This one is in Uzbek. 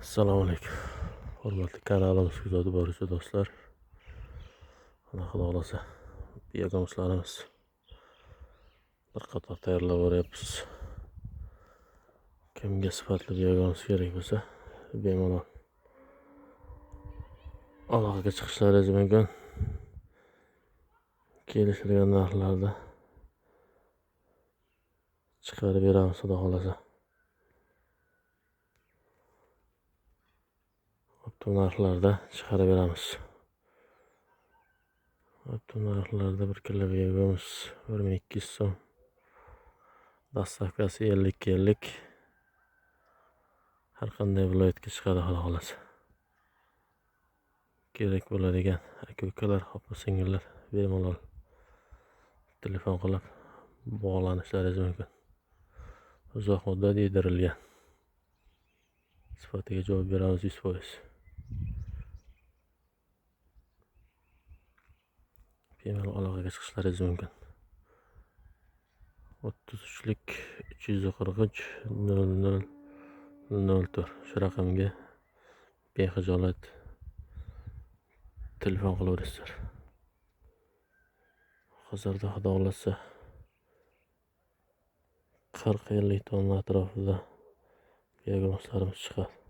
Assalomu alaykum. Hurmatli kanalimiz kuzatib boruvchi do'stlar. Mana, xudo xohlasa, biogumuslarimiz bir qator tayyorlab boryapmiz. Kimga sifatli biogumus kerak bo'lsa, bemalol aloqaga chiqishlaringiz mumkin. Kelishilgan narxlarda chiqarib beramiz, xudo xohlasa. Optim narxlarda chiqarib beramiz. Optim narxlarda 1 kilo biogumus 1200 so'm. Доставка si 50-50. Har qanday viloyatga chiqadi, xudo xohlasa. Kerak bo'ladigan aka-ukalar, opa-singillar bemalol telefon qilib bog'lanishlaringiz mumkin. Uzoq muddat yedirilgan. Sifatiga javob beramiz 100%. Bemalol aloqaga chiqishlaringiz mumkin. 33lik 343 00 04 shu raqamga bexijolat telefon qilaverasizlar. Hozirda xudo xohlasa 40-50 tonna atrofida biogumuslarimiz chiqadi.